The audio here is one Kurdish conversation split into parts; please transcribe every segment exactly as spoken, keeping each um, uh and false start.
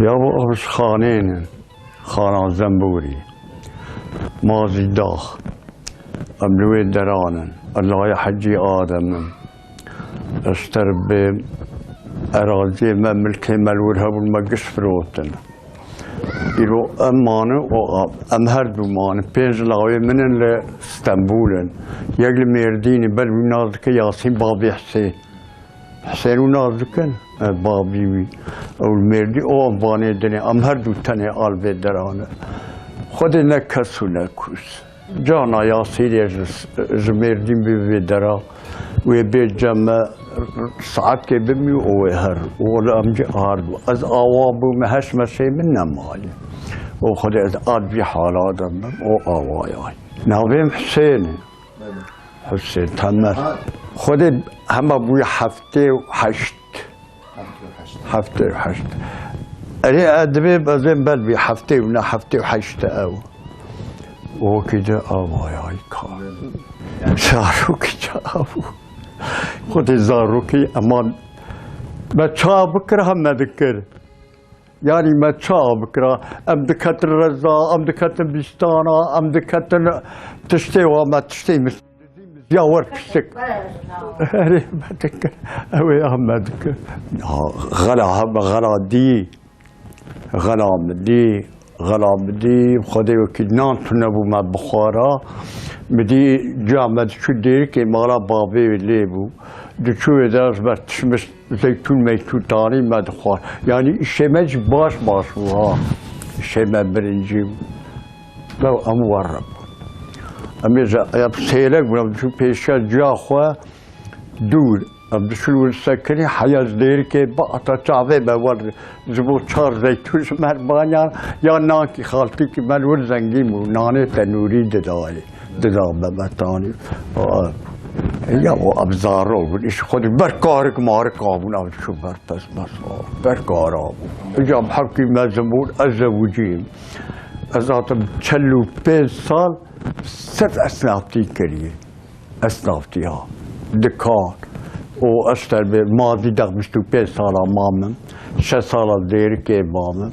Ya bu ew ji xanên in, xana Zembûrî, Mazî Dax, em li wê deran in, Ellaya Hecî Adem in. Ez ter bêm, eraziyê me, milkê me li wir hebûn, me giş firotin. Îro em mane û em her du mane, pênc lawê min in li Stenbûl in. Yek li Mêrdînê, ber wî nas dike Yasîn, babê Hisê-, Hisên û nas dikin, e, babî wî. Ew li Mêrdî, o em vanê dinê, em her du tenê al vê deran in. Xwedê ne kes û ne kûs. Cana Yasîrê ji, ji Mêrdîn bê vê dera, wê bê cem me, saetkê bimî û wê her. Û li em cî ard bû. Ez awa bûme, heş meşê min nemaye. Û Xwedê ez ad vî hala de bim, o awayay. Navê min Hisên e. Hisên Temer. Xwedê hema bûye heftê û heşt. Heftê û heşt. Erê, e, divê bezên bel bî heftê û ne heftê û heşt ew. Wekî de avayayî ka. Zarokî çawa bû. Xwedê zarokî eman me ça bikir, hem me dikir. Yanî me ça bikira. Em diketin reza, em diketin bîstana, em diketin tiştê wa me, tiştê min. Ya wer pisik. Erê, me dikir. Ew ê ya me dikir. Ya, xela hebe, xela dî. Xela min dî. Xela min dî. Xwedê wekî nan tune bû me bixwara. Min dî ca me diçû dêrikê mala bavê wê lê bû. Diçû wê de ez ber tişmiş zeytûn meytûn tanî me dixwar. Yanî îşê me jî baş baş bû ha. Îşê me birincî bû. Lew em werre bûn. Em ê ze-, em sêlek bûn, em diçûn pêşiya ciya xwe dûr. Em diçûn wir sekinî, heya ji dêrikê ba heta çavê me wer ji bo çar zeytûn ji me baniyan, ya nankî xaltîkî me li wir zengîn bû, nanê tenûrî didayê, dida me me tanî. Ya o em zarok bûn, îş xwe di ber karik marik abûn, em diçûn ber pes mes, ber kara bûn. Îca em hevkî mezin bûn, ez zewicîm. Ez hatim çel û pênc sal ser esnaftî kiriye. Esnaftiya, dikan û ez terbê mazî dex bîst û pênc sala mamim, şeş sala dêrikê mamim.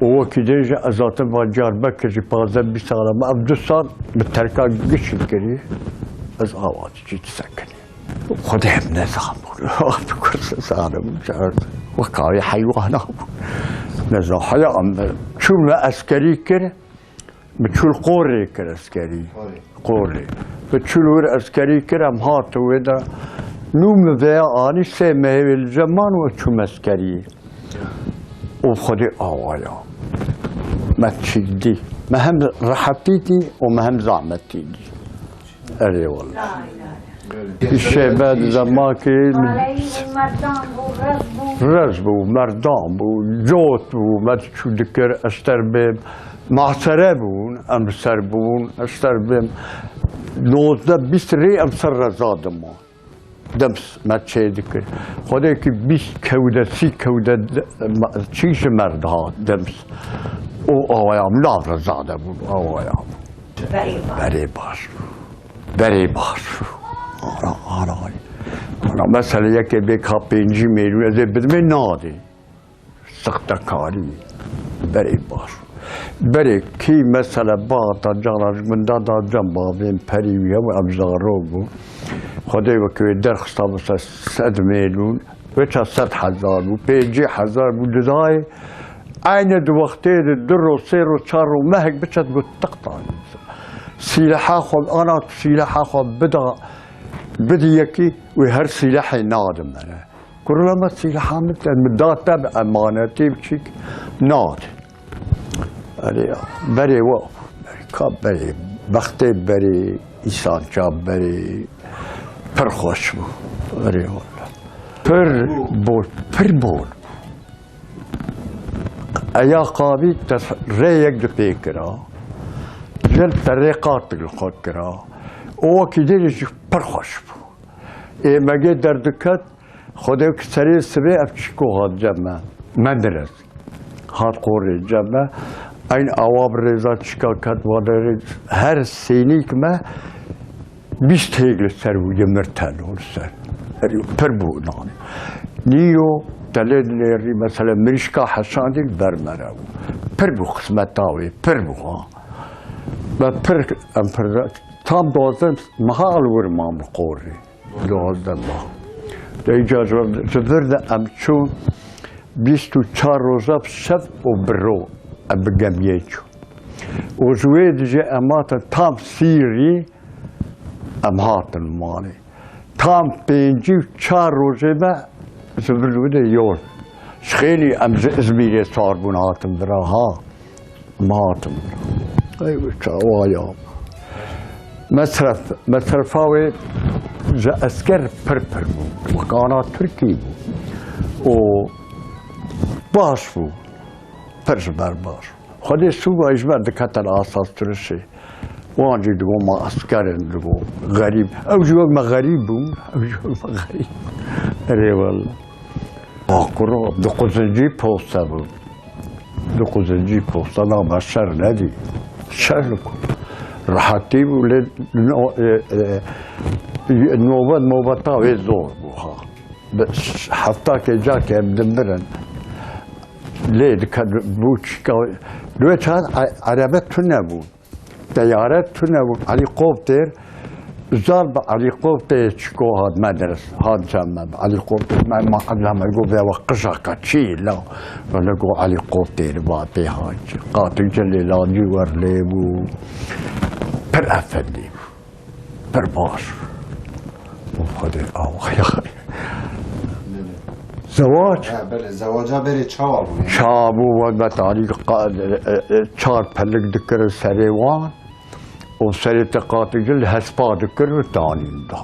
Û wekî dê jî ez hatim van Diyarbekir jî pazdeh bîst sala me, ev du sal bi terka gişî kirî, ez awa diçî disekinî. Xwedê em nezan bûn, bi kursizanim, wek avê heywana bûn. Nezan, heya em çûn me eskerî kir, Min çûl qorê kir eskerî. Qorê. Qorê. Min çûl wir eskerî kir, em hatin wê de. Nû min veya anî sê mehê wê li cem man û çûm eskeriyê. Û Xwedê awaya. Me çîk dî. Me hem rehetî dî û me hem zahmetî dî. Erê wele. Îşê me di zemakê Aleyhî merdan bû, rez bû. Rez bû, merdan bû, cot bû, me diçû dikir, ez ter bêm. Mahsere bûn, em li ser bûn, ez ter bêm. Nozdeh bîst rê em ser reza diman. Dems me çê dikir. Xwedê ki bîst kewde, sî kewde de-, ma-, çî ji me re dihat dems. Û awaya min nav reza de bûn, awaya min. Berê baş. Berê baş bû. Berê baş bû. Ana, ana. Ana, mesela yekê bê ka pêncî mêlûn, ez ê bidimê nadê. Sixtekarî. Berê baş bû. Berê kî mesela bata cana ji min da, da cem bavên perî wî hev em zaro bû. Xwedê wekî wê derxista mesela sed mêlûn. Wê ça sed hezar bû, pêncî hezar bû, didayê. Eyne di wextê de du ro, sê ro, çar ro mehek biçet got, tiqtan. Sîleha xwe, ana tu sîleha xwe bida, bidî yekî, wê her sîlehê nade me re. Kurula me sîleha min te, min da te bi emanetî biçîk nade. Erê ya, berê we, berê ka berê, bextê berê, îsanca berê, pir xweş bû. Erê wele. Pir bol, pir bol. Eya qabî te rê yek di pê kira. Gel te rê qatik li xwe kira. O wekî dê jî pir xweş bû. Ê megê derdiket, Xwedê ki serê sibê ev çîko hat cem me. Mendires. Hat qorê cem me. Eyn awa bi rêza çîka ket, wa derê her sênîk me bîst hêk li ser bû, yê mir telo li ser. Pir bû nanî. Nîyo Telê dilêrî, mesela, mirîşka heşandî li ber me re bû. Pir bû xizmeta wê, pir bû, ha. Me pir, em pir, tam duwazdeh meha li wir man bi qorî. Duwazdeh meha. Dê îca ji, ji vir de em çûn bîst û çar roja bi şev û bi ro em bi gemiyê çûn. Û ji wê dijî em hatin tam sîrî, em hatin malê. Tam pêncî û çar rojê me ji vir wê de yol. Ji xêlî em ji Izmîrê sar bûn hatin vira ha. Em hatin vira. Ey çawa ya. Mesref, mesrefa wê ji esker pir pir bû. Wekana Tirkî bû. Û baş bû. Pir ji ber baş. Xwedê sûba ji ber diketin asastirişê. Wan jî digo ma esker in, digo xerîb. Ew jî wek me xerîb bûn. Ew jî wek me xerîb. Erê wele. Akuro, di quzincî poste bû. Di quzincî poste na me şer nedî. Şer li ku. Rehetî bû lê no, e, e, nobet mobeta wê zor bû ha. Bi hefta ke ca ke em dimirin. Lê dike bû çika. Lê çar e-, erebe tune bû. Teyare tune bû. Helikopter, zal bi helikopter çiko hat medres. Hat cem me bi helikopter. Me ma evla me go ve wa qijaka çi la. Wele go helikopter va pê hat. Qatil celê la cîwer lê bû. Pir efendî bû. Pir baş. Xwedê awa ya. Zewac. Ha, belê, zewaca berê çawa bû? Çawa bû, we me tarî qa-, e, e, e, çar pelik dikirin serê wan. Û serê te qatî cil hespa dikir û tanîn da.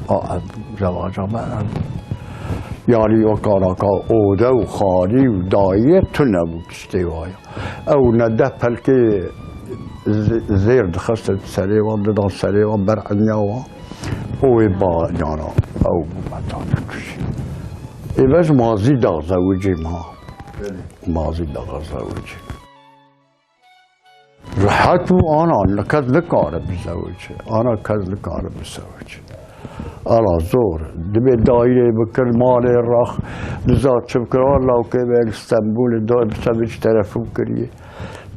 A, ev zewaca me ev. Yanî o karaka ode û xalî û dayê tune bû tiştê waya. Ew ne deh pelkê z-, zêr dixistin serê wan, didan serê wan ber enya wan. Û wê ba yana ew bû me tanî kuşî. Ê ve ji Mazî Dax zewicî ma. Belê. Mazî Dax zewicî. Rehet û ana, kes nikare bizewice. Ana kes nikare bizewice. Ala zor. Dibê daîrê bikir, malê rax, niza çi bikir, a lawkê be Stenbolê da, bi sevinç terefûn kiriye.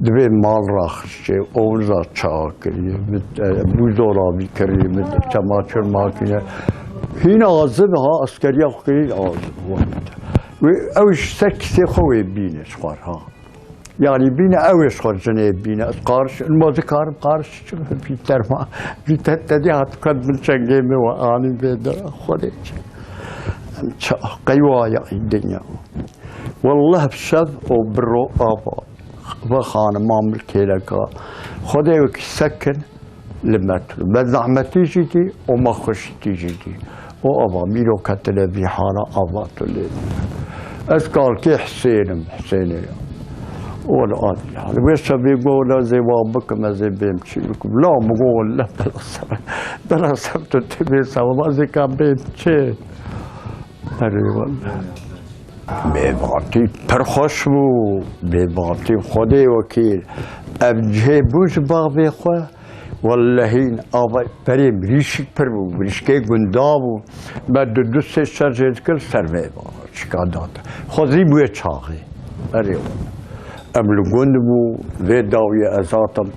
Dibê mal raxişçê, o niza çawa kiriye, bi, e, bûzolavî kiriye, bi çemaçir makîne. Hîn azib ha, askeriya xwe kirî azib. Wê, ew ji ser kisê xwe wê bîne ji xwe ha. Yanî bîne ew ê ji xwe jinê bîne. Ez qariş, ma dikarim qariş çi bî terma. Vî te, te dî hat ket bin çengê min we anî vê dera. Xwedê çi. Em ça, qey waya dinya. Wallah bi şev û bi ro ava. Ve xanima min kêleka. Xwedê wekî sekin. Li me tu. Me zehmetî jî dî û me xweşikî jî dî. Û ava mîro ketine vî hala ava tu lê. Ez kalkê Hisên im, Hisênê ya. Û li ad-, li wê şevê go, "La zê wa bikim, ez ê bêm çi bikim." La min go, "Welle bela ser, bela ser tu tê bê sewaba zê ka bêm çi?" Erê welle. Mêvatî pir xweş bû. Mêvatî Xwedê wekîl. Ev cihê bû ji bavê xwe. Wellehî ava berê mirîşik pir bû. Mirîşkê gunda bû. Me du du sê şer jê dikir ser vê çika date. Xwezî bûye çaxê. Erê. Em li gund bû. Vê dawiyê ez hatim.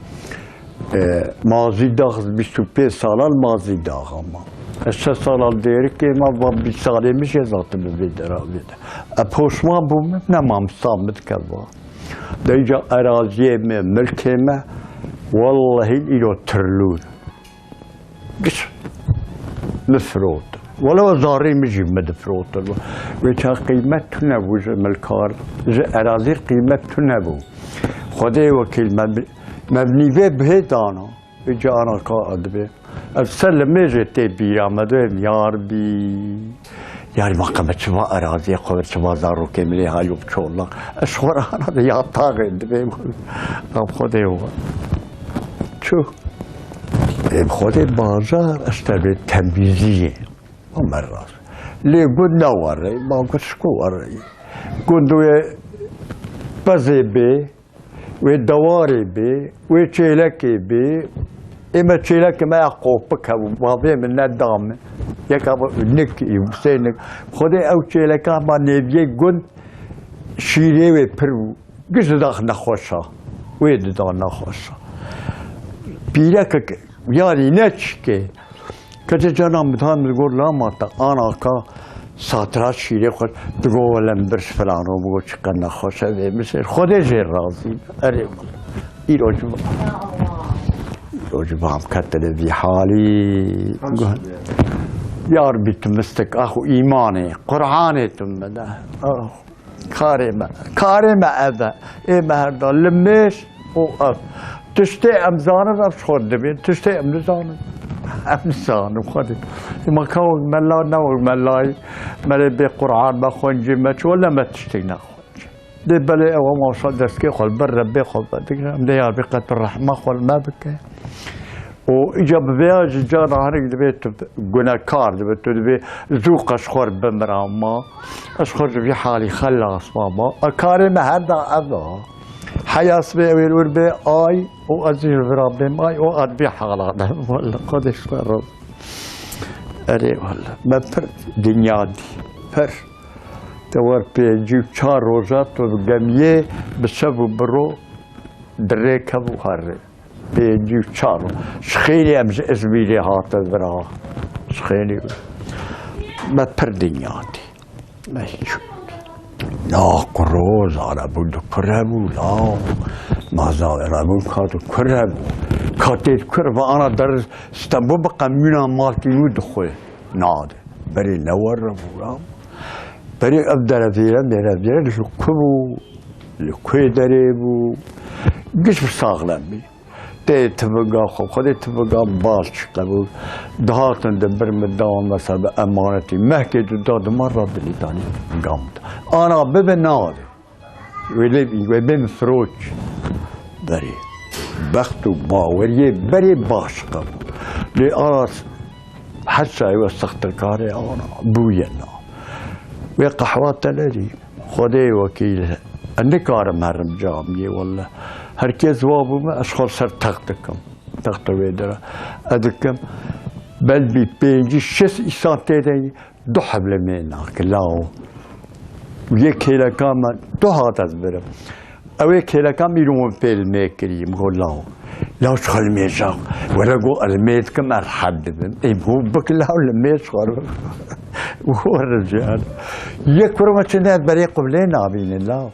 E, Mazî Dax, bîst û pênc sala li Mazî Dax ama. Ez şeş sala li Dêrikê ma, va bîst salê min jê zatim bi vê dera vê de. E, poşman bûm, nema misa min dikeva. Dêca eraziyê me, milkê me, wellehî îro tirlûn. Giş min firot. Wele zarê min jî min difirotin. Wê çax qîmet tune bû ji milkar, ji erazî qîmet tune bû. Xwedê wekîl me, me nîvê bihê dana. Vê cara ka dibê. Ev ser li mêjê tê bîra me dibê, ya Rebî. Yarî ma qe me çima eraziyê xwe, çima zarokê min ê hayo çolak. Ez xwe re hana de ya taxê dibê. Ev Xwedê wa. Çu. Ê Xwedê bajar, işte bir temizliği. Ama rast. Lê gund ne warê, ma gund şko warê. Gund wê pezê bê, wê dewarê bê, wê çêlekê bê, Ê me çêlekê me ya qopik hebû, bavê min ne da min. Yeka bu nik û sê nik. Xwedê ew çêleka ma nêviyê gund şîrê wê pir bû. Giş dida nexweşa. Wê dida nexweşa. Pîrekek yarî ne çikê. Keçê cana min dihat min digot, "La ma te ana ka satira şîrê xwe." Digot, "Wele min bir filan ro." Digot, "Çiqe nexweş e vê min ser." Xwedê jê razî be. Erê wele. Îro jî va-, îro jî vam ketine vî halî. Ya Rebî tu mistik, ax û îmanê, Qur'anê tu min de. Ax. Karê me, karê me ev e. Ê me her da limêj û ev. Tiştê em zanin, ev ji xwe dibên. Tiştê em nizanin, em nizanin xwedê. Ê me ka wek mela, ne wek melayî. Me lê bê Qur'an me xwencî me çi, wele me tiştek nexwenc. Dê belê ew maşa destgê xwe li ber Rebbê xwe vedigre. Em dê ya Rebî qet bi rehma xwe li me bike. Û îca bi vêya jî cara hinek dibê tu gunekar dibê, tu dibê zû qe ji xwe re bimira ma. Ez xwe ji vî halî xelas ma ma. E, karê me her da ev a. Heya sibê ew ê li wir bê ay û ez jî li vira bêm ay û ez vî hala de. Wele Xwedê ji xwe re. Erê wele. Me pir dinya dî. Pir. Te wer pêncî û çar roja tu bi gemiyê bi şev û bi ro dirê kev û herê. Pêncî û çar ro. Ji xêrê em ji Îzmîrê hatin vira. Ji xêrê. Me pir dinya dî. Me hiç. Na kuro, zarebû di kur hebû, la. Ma zarebû ka di kur hebû. Katê di kur ve ana der Stenbul bi qemûna malkî wî dixwe. Nade. Berê ne wer re bû ya. Berê ev derevêre, mêrevêre li ku bû? Li ku derê bû? Giş bi saxlem bî. Tê tivinga xwe, xwedê tivinga bal çi qebûl. Dihatin di bir min dawan mesela bi emanetî. Mehkê tu da di mar ra dilî danî tivinga min da. Ana bibe nade. Wê lê, wê bên firoç. Berê. Bext û baweriyê berê baş qebûl. Lê ana her çayê we sextekarê ana bûye na. Wê qehwa te nedî. Xwedê wekîl. Ez nikarim herim camiyê welle. Her kes wa bû me, ez xwe ser text dikim. Texta wê dira. Ez dikim. Belbî pêncî şêst îsan tê de. Du heb li mêr nake, lawo. Yê kêleka me du hat ez birim. Ew ê kêleka min îro min pê li mêr kirî, min got, lawo. Lawo çi xwe li mêr ja. Were got, ez li mêr dikim, ez rehet dibim. Ê, min got, bik lawo li mêr çi xwe re. Were jî. Yê kuro me çi ne berê qiblê nabînin, lawo.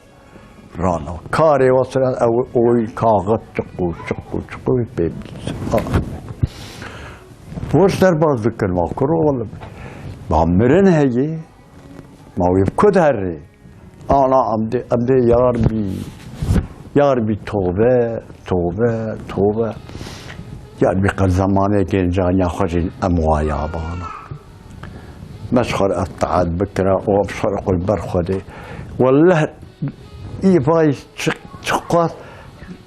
Rana. Karê wa sira ew oy kaxit çiqû, çiqû, çiqû pê bî. Borç derbas dikin, ma kuro oğlum. Ma mirin heye. Ma wê bi ku derê. Ana em dê, em dê yar bî. Yar bî tobe, tobe, tobe. Yar bî qe zemanê gêncaniya xwe jî em waya bana. Me ji xwe re etaat bikira û em ji xwe re qul ber Xwedê. Welleh î vay çi, çiqas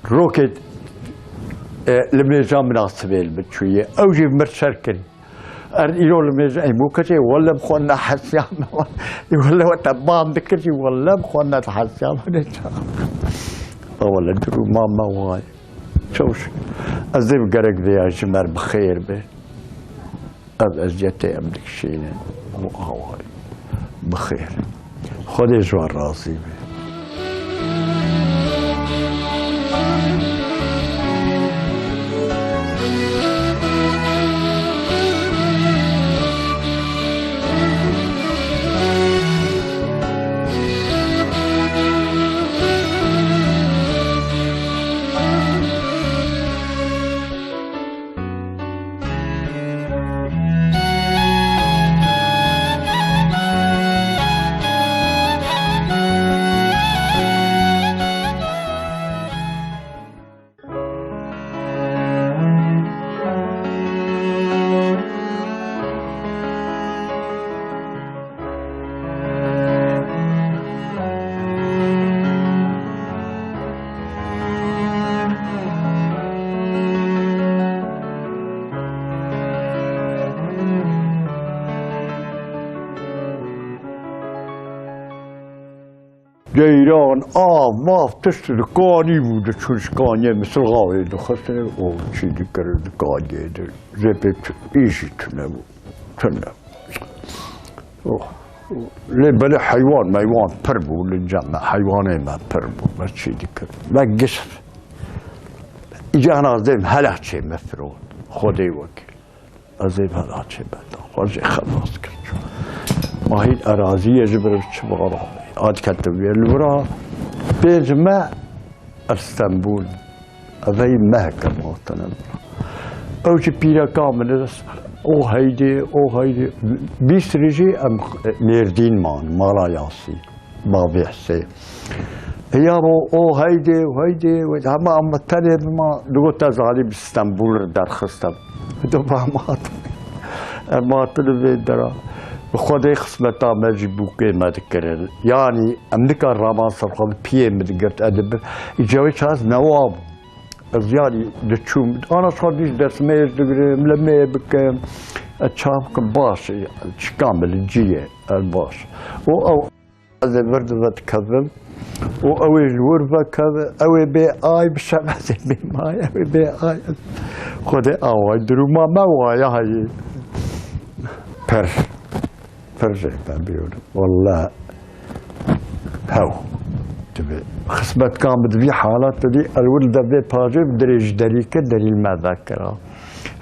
rokê, e, li mêja minasibê li min çûye. Ew jî mir şer kirî. Er îro li mêja ey mû keçê, welleh bi xwe nehesiya me. Welleh we te ban dikir jî, welleh bi xwe nehesiya me. Welleh dirû ma me way. Çewş. Ez dê bi gerek vêya ji me re bi xêr be. Ev eziyetê em dikişînin û awayî. Bi xêr. Xwedê ji wan razî be. Ceyran, av, mav, tişt dikanî bû, diçûn ji kaniyê misilxavê dixistin û çî dikirin di kaniyê de. Zê pê tu-, î jî tune bû. Tune. Oh. Lê belê heywan meywan pir bû, li cem me heywanê me pir bû, me çî dikir. Me giş. Îcar ez dêm hela çê me firot. Xwedê wekîl. Ez ê hela çê me da. Xwe jê xelas kir. Ma hîn eraziyê ji bir çi bixwe. Ad ketim wê li wira. Pênc me Estenbûl. Evey mehke matine. Ew jî pîreka min, o heydê, o heydê. Bîst rî jî em Mêrdîn man, mala Yasî, bavê Hisê. Ya bo, o heydê, o heydê, o heydê. Hema em tenê bima, digot ez alî bi Stenbûl re derxistem. Do ba mat. Em hatin vê dera. Bi Xwedê xismeta me jî bûkê me dikirin. Yanî em nikar raman ser xwe bi piyê min digirt, ez dibir. Îca wê ças newa bû. Ez yanî diçûm. Ana xwe dîş destmêj digirim, lemê bikim. Ez çav bikim baş, çika min li cî ye, ez baş. Û ew, ez ê vir dive dikevim. Û ew ê ji wir vekeve, ew ê bê ay bişem, ez ê bê may, ew ê bê ay. Xwedê away duruma me waya heye. Per. Pir jê me biyûn. Wallah hew. Dibe xismetkan bi vî halat dî, el wir de vê pajê bi dirêj derî kir, derî li me vekira.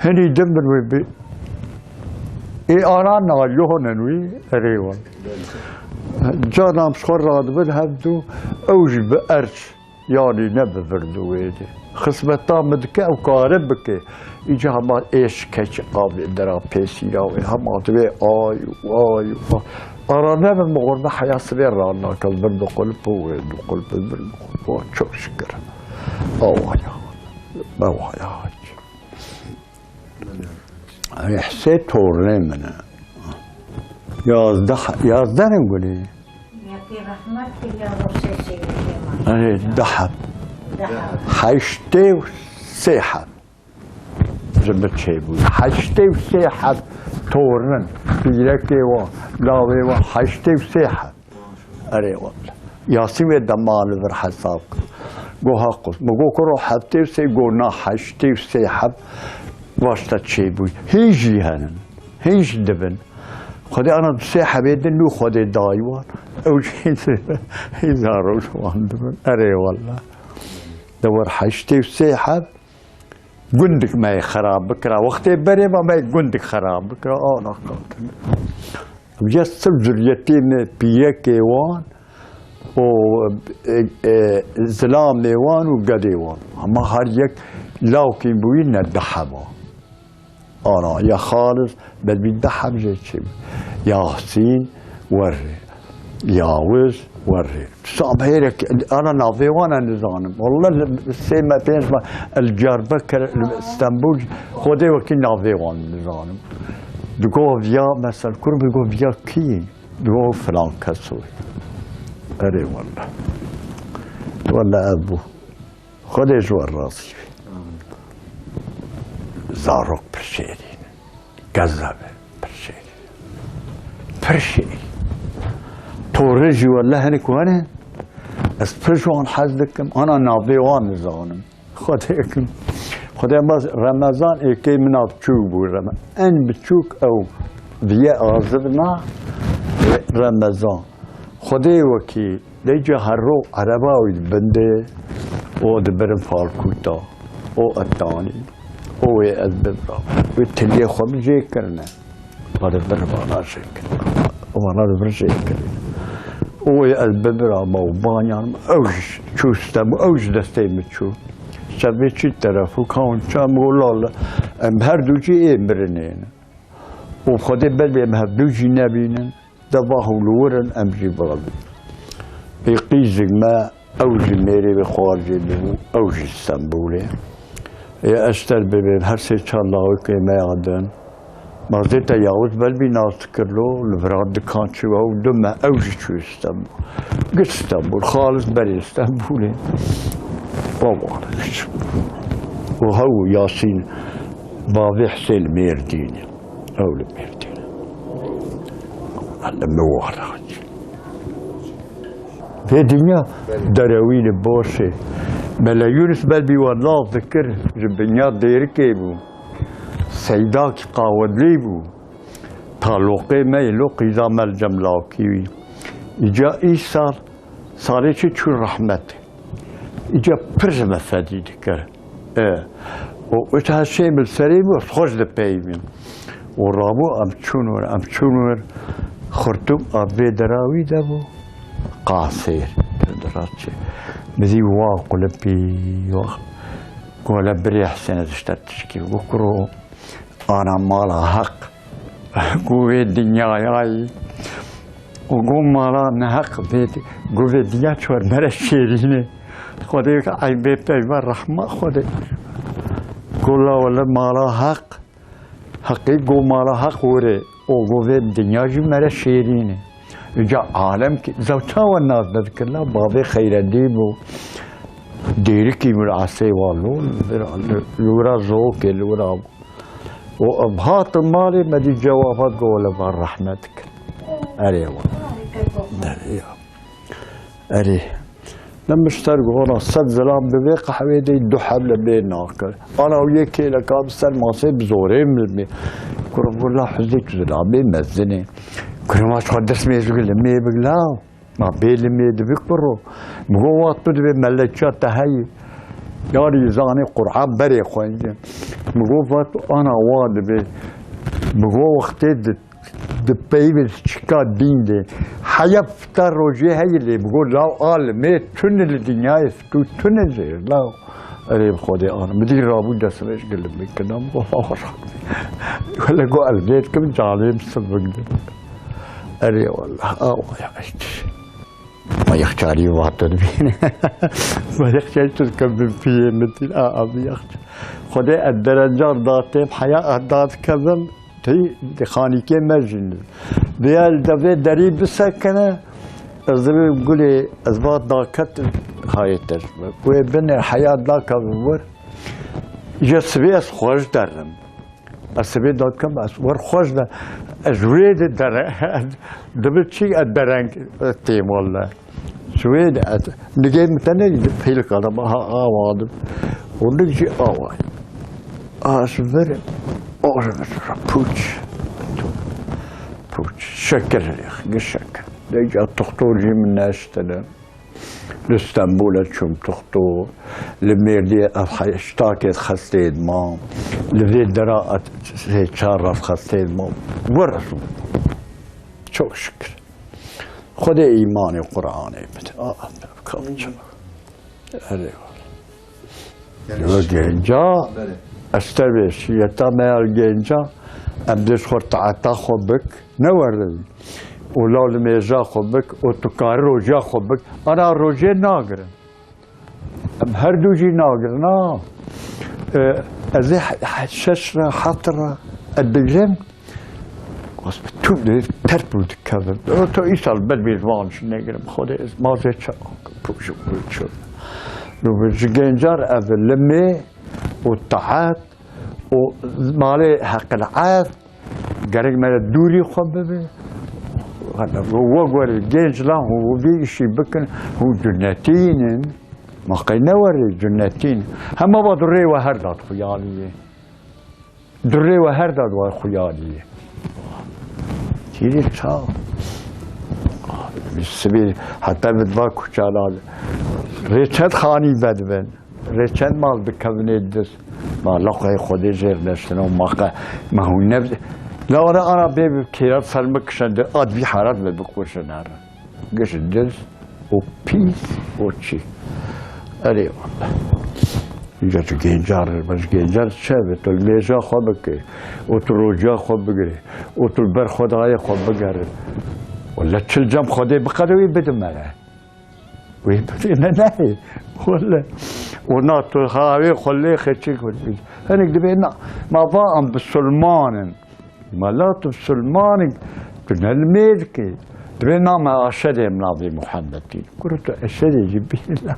Hinî din bin wê bi. Ê ana na yohnen wî, erê wan. Canan bi xwe radibin hevdû, ew jî bi erç. Yanî ne bi vir di wê de. Xizmeta min dike, ew kare bike. Îca hema êş keç avê dera pêsîra wê. Hema divê ay û ay û ay. Ara ne min, min xwe ne heya sibê ran nake. Vir diqulip û wê diqulip, vir diqulip. Çok şükür. Awaya. Awaya. Rihsê tornê min e. Yazdeh, yazdeh in gulî. Yekê rehmet kiriya roşê şêwekê me. Erê, deh heb. Deh heb. Heştê û sê heb. Ji min çêbû. Heştê û sê heb tornin. Pîrekê wan, lawê wan, heştê û sê heb. Erê wele. Yasîn wê dema li vir hesab kir. Go ha qurt. Min go kuro heftê û sê, go na heştê û sê heb. Vaşta çêbû. Hîn jî henin. Hîn jî dibin. Xwedê ana du sê hebê din nû Xwedê dayî wan. Ew jî hîn zarok wan dibin. Erê wele. De wir heştê û sê heb. Gundik me yê xerab bikira. Wextê berê me, me yê gundik xerab bikira. Ana qatin. Vê sirf zuriyetê me, pîrekê wan û, e, e, zilamê wan û gedê wan. Hema her yek lawkên bûyî ne deh heba. Ana, ya xalis, belbî deh heb jê çi. Yasîn, werê. Yawuz, werê. Sabhêrek, ana navê wan e nizanim. Wallah, sê me, pênc me, El Diyarbekir, Stenbul, Xwedê wekî navê wan nizanim. Digo viya, mesel, kur digo viya kî? Digo filan kes o. Erê wallah. Wallah ev bû. Xwedê ji we razî be. Zarok pir şêrîn in. Geza be pir şêrîn. Pir şêrîn. Torê jî wele hinek hene. Ez pir ji wan hez dikim. Ana navê wan nizanim. Xwedê kim. Xwedê bas Remezan êkê min a biçûk bû. Reme-, en biçûk ew viye azib na, Remezan. Xwedê wekî Lê ca her ro ereba wî di bin de, o dibirin falkûta, o etanî, o wê ez bibira. Wê tiliyê xwe min jê kirine. Vana di vir vana jê kirine. Vana di vir jê kirine. O wê ez bibira ma û banyan, ew ji çû stem, ew ji destê min çû. Şevê çî teref û kawin çam û lal, em her du jî ê mirinê ne. Û Xwedê belê em hevdu jî nebînin. De va hûlûwir in, em jî birin. Ê qîzik me, ew jî mêrê wê xwarcê bû, ew jî Stenbolê. Ê Eşter bibê, her sê çar lawikê me ya din. Ma zê te Yawuz belbî nas dikir lo, li vira dikan çi we û du me, ew jî çû Stenbol. Giş Stenbol, xalis berê Stenbolê. Baba, û hew Yasîn, bavê Hisê li Mêrdînê. Ew li Mêrdîn e. Li Miwara. Vê dinya derewî li boş e. Mele Yunus Belbî we nav dikir, ji binya Dêrikê bû. Seydakî Qawedlî bû. Taloqê me yê lo qîza me li cem lawkî wî. Îca îsal salê çi çû rehmet. Îca pir ji me fedî dikir. E, û wisa hişê min serê bû, xweş dipeyivîn. Û rabû em çûn wir, em çûn wir. Xurtum a vê dera wî de bû. Qasêr. Diraçê. Bizî wa qulipî, wa. Gole birê Hesên ez ji te tişkî. Û kuro ana mala heq. Ku vê dinyayayî û ku mala neheq vê, ku vê dinya çor mere şêrînê. Xwedê eybê peyva rehma Xwedê. Ku la wele mala heq, heqî ku mala heq were û ku vê dinya jî mere şêrînê. Îca alem ki zewta we nas nedikir la bavê xeyrendî bû. Dêrikî min asê wa lo, li wira zokê li wira. Û em hatin malê me dî cewab hat go le van rehmet kir. Erê wa. Erê ya. Erê. Ne mişter go ona sed zilam bi vê qehwê de du heb li bê nakir. Ana û yê kêleka bi ser masê bi zorê min bi. Kuro vurla huzî tu zilamê mezinê. Kuro ma çi xwe dest mêzû li mê bigla. Ma bê li mê dibi kuro. Mi go wa tu dibê meleça te heyî. Yarî zanê Qur'an berê xwendin. Mi go va tu ana wa dibê. Mi go wextê di, di peyvê çika dîn de. Heya fita rojê heyî lê. Mi go law a li mê tune li dinyayê tu tune zêr law. Erê bi Xwedê ana. Mi dî rabû destmêj gilim bikirina. Mi go law xweş. Wele go ez lê dikim calê min sivik dikim. Erê wallah, awa ya işte. Ma yexçarî vatin bîne. Ma yexçarî tu dikim bin piyê min tîn, a, a, bi yexçar. Xwedê ez derencar datêm, heya ez dadikevim, tey di xanîkê me jî ne. Diya li devê derî bisekine, ez dibê gulê, ez va daket hayê te ji me. Wê binê heya dakevim wir, ji sibê ez xweş derim. Ez sibê dakem, ez wer xweş de, ez wê de dere, dibi çi ez dereng têm welle. Ji wê de ez, nigê min tenê pêlika de, ha, awa de. Û nig jî awa. A, ji vir, o, ji vir, pûç. Pûç. Şekir, gi şekir. Dêca toxtor jî min neştine. Li Stenbolê çûm toxtor, li Mêrdînê ev heştakê xestê dima, li vê dera sê çar rev xestê dima. Werez bû. Çok şükür. Xwedê îmanê Qur'anê bide. A, a, kavça. Erê. Wek genca, belê, ez te bê şiyeta me ya genca, em dê ji xwe taeta xwe bik, ne werin. Û law li mêja xwe bik, û tu karî roja xwe bik. Ana rojê nagirin. Em her du jî nagirin, ha. E, ez ê he-, he-, şeş re, heft re, ez digirim. Bas bi tu de terp û dikevim. O to îsal ber bêzwan jî negirim. Xwedê ez mazê çi, pûj û pûj çi. Lu bi ji gencar ev limê û taet û malê heqil erd gerek me re dûrî xwe bibe. Wek werê genc lan hû vî îşî bikin, hû cunetîn in. Ma qey ne werê cunetîn. Hema va durê we her dat xuyaliyê. Durê we her da di we xuyaliyê. Tîrê ça? Sibê heta bi di va kuçala. Rê çend xanî vedibin. Rê çend mal dikevin ê dist. Ma laqayê Xwedê jêr neştin û ma qe, ma hûn ne. La ora ana bê bi kêra ser mi kişen de ad vî harat ve bikuşin her. Giş diz û pîs û çî. Erê wele. Îca tu gencar, baş gencar çi be? Tu li mêja xwe bike. Û tu roja xwe bigire. Û tu li ber Xwedayê xwe bigere. Wele çil cem Xwedê biqede wî bide me re. Wê bide ne, ne. Wele. Û na tu havê xwe lê xeçik. Hinek dibê na. Ma va em bisulman in. Ma la tu bisulmanî, tu ne li mêr kî. Divê name Aşedê em navê Muhammedî. Kuro tu Eşedê jî bî la.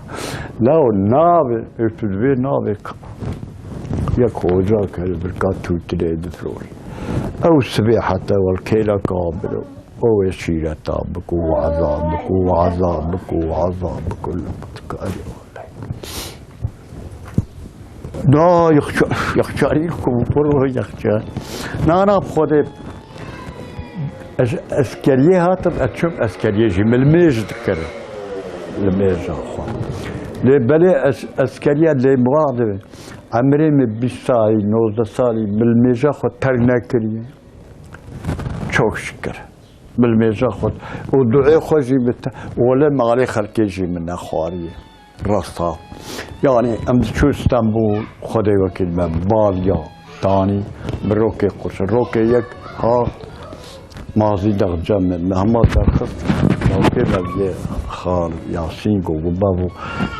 La o navê, e, tu divê navê ka. Yek hoca ke li birka tûtirê difrorî. Ew sibê heta wel kêla kabiro. O wê şîreta biko, waza biko, waza biko, waza biko, li biko, erê wele. Na, yexça-, yexçarî ku bi kur yexça. Na, na, bi Xwedê ez, eskeriyê hatim, ez çûm eskeriyê jî min li mêj dikir. Li mêja xwe. Lê belê ez, eskeriya lê muradê, emrê min bîst salî, nozdeh salî, min li mêja xwe terk nekiriye. Çok şükür. Bil mêja xwe û duê xwe jî bite. Wele malê xelkê jî min nexwariye. Rasta. Yani em diçû Stenbul, Xwedê wekîl me baliya danî bi rokê qurşin. Rokê yek hat Mazî Dağ cem min. Me hema derxist. Dawkê me vê xal Yasîn go, go bavo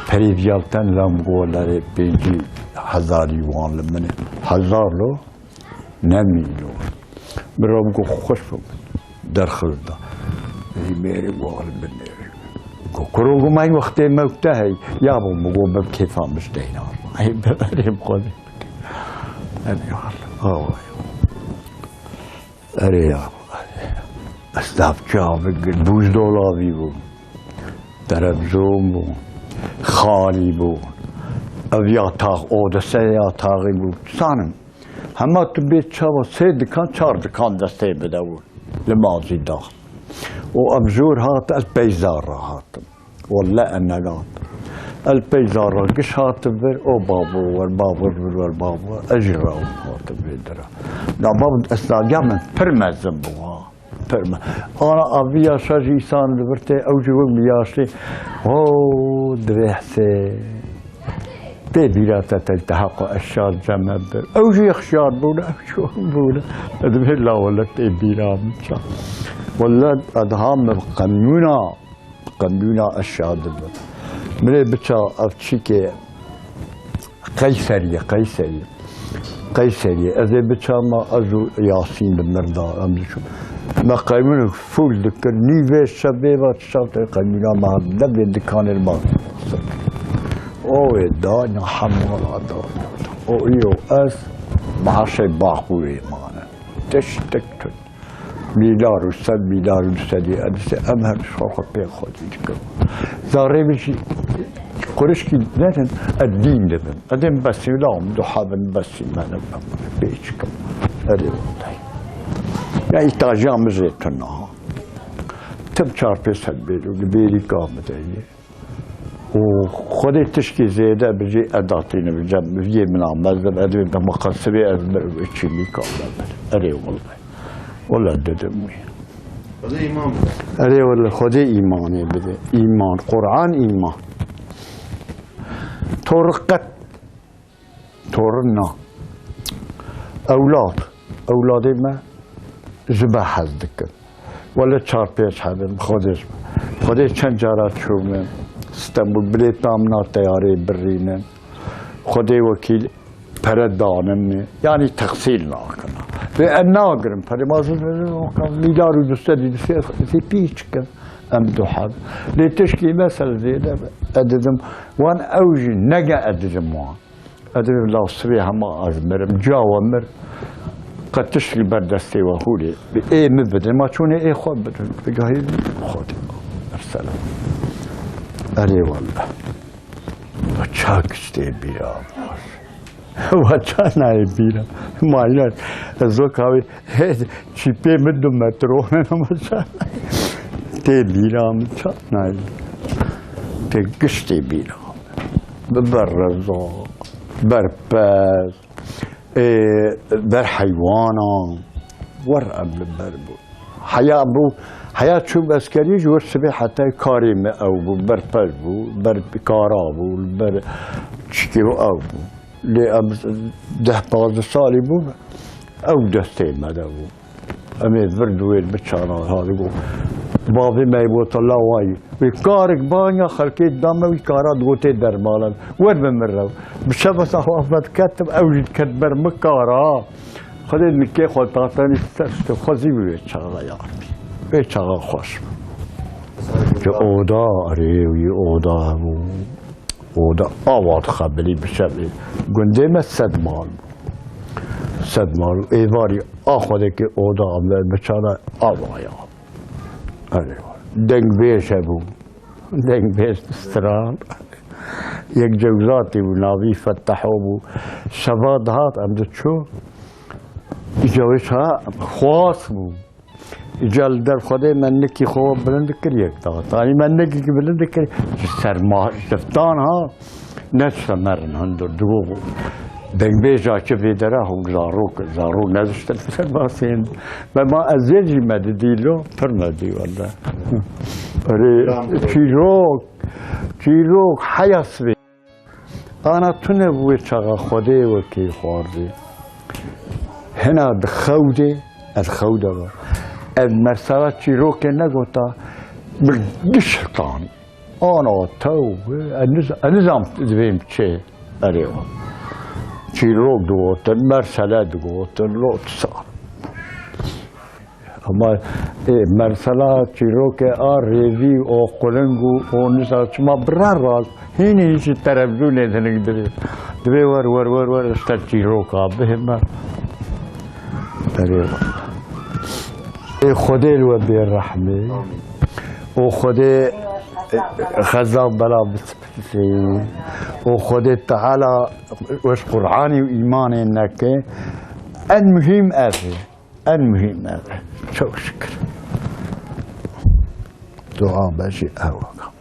perî viyalten lam go lerê pêncî hezarî wan li min. Hezar lo. Nemîlo. Min re got, xweş bû. Derxist da. Ey mêrê got, "Al binêrê." Got, "Kuro, got, may wextê mewte hey." Ya bû, min got, "Bi kêfa min ji deyna." Ey, bi berê bi xwe bê. Erê, ya. Awa, ya. Erê, ya. Esnaf çavik, bûz dolavî bû. Televizyon bû. Xalî bû. Ev yatax, odese yataxî bû. Sanim. Hema tu bê çawa sê dikan, çar dikan destê bide û li Mazî Dağ. Û em jor hat, ez peyza re hatim. Welle ez negat. El peyza re giş hatim vir, o babo wer, babo vir wer, babo. Ez jî re hatim vê dire. Na bab, ez nagiya min pir mezin bû ha. Pir me-, ana aviya şa jî îsan li vir tê, ew jî wek bi yaşê. Ho, divê hesê. Tê bîra te, te, te heqa ez şar cem me bir. Ew jî xşar bûne, ew jî wek bûne. Divê la wele tê bîra min ça. Wele edha me qemnûna, qemnûna ez şar dibim. Mirê biça ev çîkê Qeyseriyê, Qeyseriyê. Qeyseriyê. Ez ê biçama, ez û Yasîn li mir da, em diçûn. Me qeymûn fûl dikir, nîvê şevê ve çav te qeymûna me hat, devê dikanê li mal. O wê da, na hemala da. O î û ez, maaşê Baxûrê mane. Tiştek tut. Mîlar û sed mîlar û du sedî edise em her xwe xwe pê xwedî dikin. Zarê min jî qurişkî nerin, ez dîn dibim. Ez ê min besî, la em duha bin besî me ne, em pê çikim. Erê wellahî. Ya îhtiyaca min jê tune ha. Tim çar pênc sed bêrî, bêrîka min de ye. Û Xwedê tişkî zêde bijî ez datînim cem, yê min a mezin, ez dibêm dema qesibê ez mir çînî ka me bir. Erê wele. Wele didim wî. Xwedê îman bide. Erê wele, Xwedê îmanê bide. Îman, Quran îman. Tor qet Torina. Ewlad. Ewladê me ji me hez dikin. Wele çar pênc hebin, Xwedê ji me. Xwedê çend cara çûme Stenbul, bilêta min a teyarê birîne. Xwedê wekîl pere danin me. Yanî texsîl nakine. Vê ez nagirim. Perê ma zû mîlyar û du sed û du sê pî çikin. Em du heb. Lê tişkî mesele zêde be. Ez didim, wan ew jî nege ez didim wan. Ez dibêm la sibê hema ez mirim, ciya we mir, qet tişt li ber destê we hûlê. Bi ê min bidin, ma çûnê ê xwe bidin. Bi gahî xwe de. Mesela. Erê wele. We ça giş tê bîra. We ça nayê bîra. Mayîna, ez wek havê, çîpê min du metro, ama ça tê bîra min ça nayê. Tê giş tê bîra. Bi ber reza, ber pez, ê, ber heywana, wer em li ber bû. Heya bû, heya çûm eskerî ji wir sibê heta karê me ew bû, ber pez bû, ber kara bû, ber çikê ew bû. Lê em deh pazdeh salî bû, ew destê me de bû. Em ê vir duwêr biçana ha digo. Bavê me got, "La wayî." Wê karik banya xelkê da me wî kara digo tê dermalan. Wer bi min rew. Bi şevesa xwe me diketim, ew jî diket ber min kara. Xwedê nikê xwe tatenî ser ştê xwe zî wê çaxa ya Rabbî. Wê çaxa xweş. Ki oda, erê wî oda hebû. Oda awa dixebirî bi şevê. Gundê me sed mal bû. Sed mal. Êvarî a Xwedê ki oda em biçare avaya. Erê, dengbêj hebû. Dengbêj stran. Yek cewzatî bû, navî Fettaho bû. Şeva dihat, em diçû. Îca wê çaxa xwas bû. Îca li der Xwedê me nikî xwe bilind dikir, yek dihat. Anî me nikî bilind dikir. Ji ser ma-, ziftan ha. Ne semerin hundir digo. Dengbêja çi vê dera hûn zarok, zarok nediştin ser basên. Me ma ez yê jî me didî lo, pir me dî wele. Erê, çîrok, çîrok, heya sibê. Ana tune bû wê çaxa Xwedê wekî xwardî. Hina di xew de, ez xew de ba. Ez mesela çîrokê negota, bi giş hitan. Ana tewbe, ez niz-, ez nizam divêm çi. Erê wa. Çîrok digotin, mersele digotin, lot sar. Ama, e, mersela çîrokê a rêvî, o quling û o nizam çima birer raz, hînî jî televîzyonê hinik divê. Divê wer, wer, wer, wer, işte çîroka bihême. Erê wa. Ê Xwedê li we bê rehmê. Û Xwedê, e, xeza bela bispisî. Û Xwedê Teala weş Qur'anî û îmanê neke. En muhîm ev e. En muhîm ev e. Çok şükür. Dua be jî ew e.